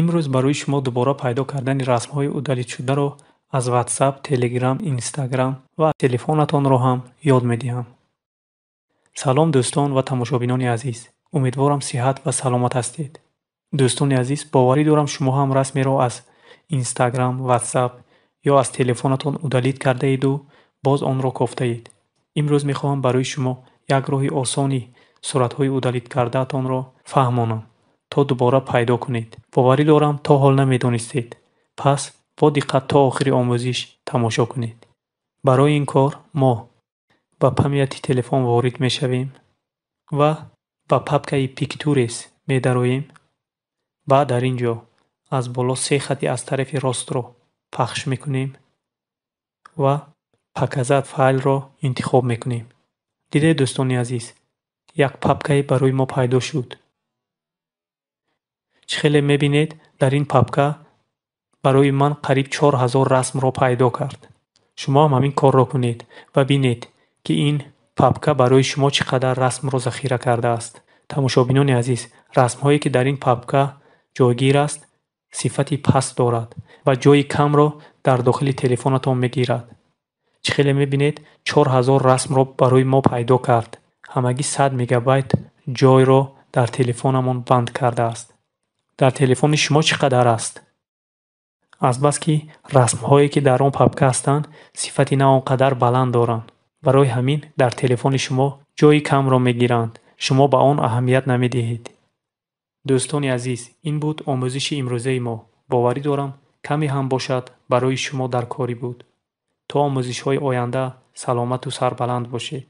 Имрӯз барои шумо дубора пайдо кардани расмҳои удалить-шударо аз WhatsApp, Telegram, Instagram ва телефонатонро ҳам ёд медиҳам. Салом, дӯстон ва тамошобинони азиз! Умедворам, сиҳат ва саломат ҳастед. Дӯстони азиз, боварӣ дорам, шумо ҳам расмеро аз Instagram, WhatsApp ё аз телефонатон удалить кардаеду боз онро кофтаед. Имрӯз мехоҳам барои шумо як роҳи осони суратҳои удалить кардаатонро фаҳмонам, то дубора пайдо кунед. Боварӣ дорам, то ҳол намедонистед. Пас бо диққат то охири омӯзиш тамошо кунед. Барои ин кор мо ба памяти телефон ворид мешавем ва ба папкаи Pictures медароем. Баъд дар ин ҷо аз боло се хати аз тарафи ростро пахш мекунем ва «Показать файлро» интихоб мекунем. Дидед, дӯстони азиз, як папкае барои мо пайдо шуд. Чӣ хеле мебинед, дар ин папка барои ман қариб 4000 расмро пайдо кард. Шумо ҳам ҳамин корро кунед ва бинед, ки ин папка барои шумо чӣ қадар расмро захира кардааст. Тамошобинони азиз, расмҳое, ки дар ин папка ҷойгир аст, сифати паст дорад ва ҷойи камро дар дохили телефонатон мегирад. Чӣ хеле мебинед, 4000 расмро барои мо пайдо кард. Ҳамагӣ 100 мегабайт ҷойро дар телефонамон банд кардааст. Дар телефони шумо чӣ қадар аст? Азбаски расмҳое, ки дар он папка ҳастанд, сифати на он қадар баланд доранд, барои ҳамин дар телефони шумо ҷойи камро мегиранд, шумо ба он аҳамият намедиҳед. Дӯстони азиз, ин буд омӯзиши имрӯзаи мо. Боварӣ дорам, каме ҳам бошад, барои шумо даркорӣ буд. То омӯзишҳои оянда саломату сарбаланд бошед.